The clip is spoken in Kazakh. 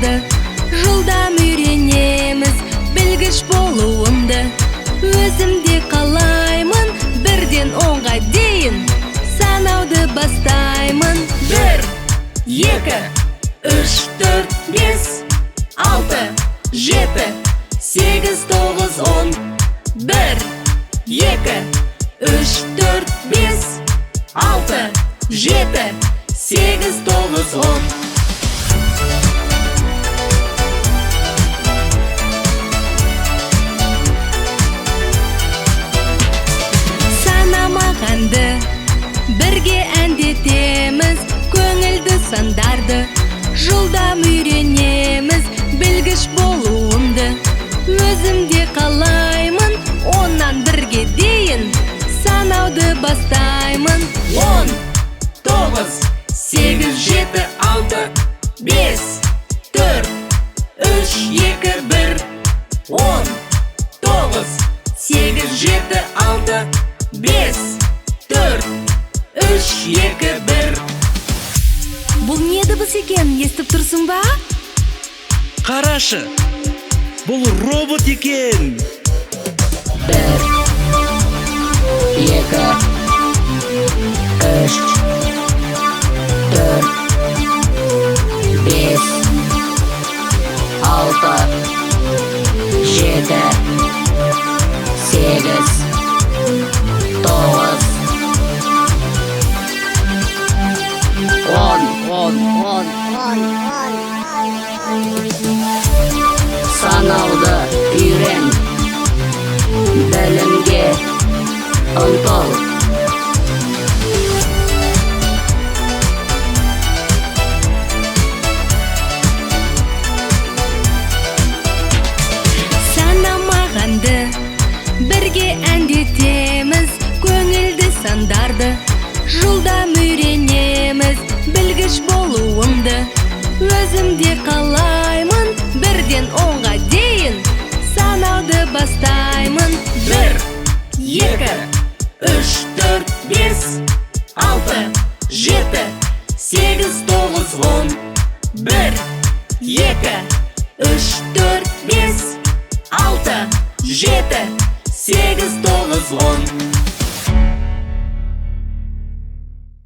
сандарды жылдам үйренеміз, білгіш болуымды өзім де қалаймын. Бірден 10-ға дейін санауды бастаймын. 1, 2, 3, 4, 5, 6, 7, 8, 9, 10. 1, 2, 3, 4, 5, 6, 7, 8, 9, 10. Санамағанды бірге әндетеміз, көңілді сандарды жылдам үйренеміз, білгіш болуымды өзім де қалаймын. 10-нан 1-ге дейін санауды бастаймын. 10, 9, 8, 7, 6, 5, 4, 3, 2, 1. 10, 9, 8, 7, 6, 5, 4, 3, 2, 1. Бұл не дыбыс екен, естіп тұрсың ба? Қарашы, бұл робот екен. 1, 2, 3, 4, 5, 6, 7, 8, 9, 10, 10, 10. Санауды үйрен, білімге ұмтыл. Санамағанды бірге әндетеміз, көңілді сандарды жылдам үйренеміз, білгіш болуымды өзім де қалаймын. Бірден 10-ға дейін санауды бастаймын. 1, 2, 3, 4, 5, 6, 7, 8, 9, 10. 1, 2, 3, 4, 5, 6, 7, 8, 9, 10.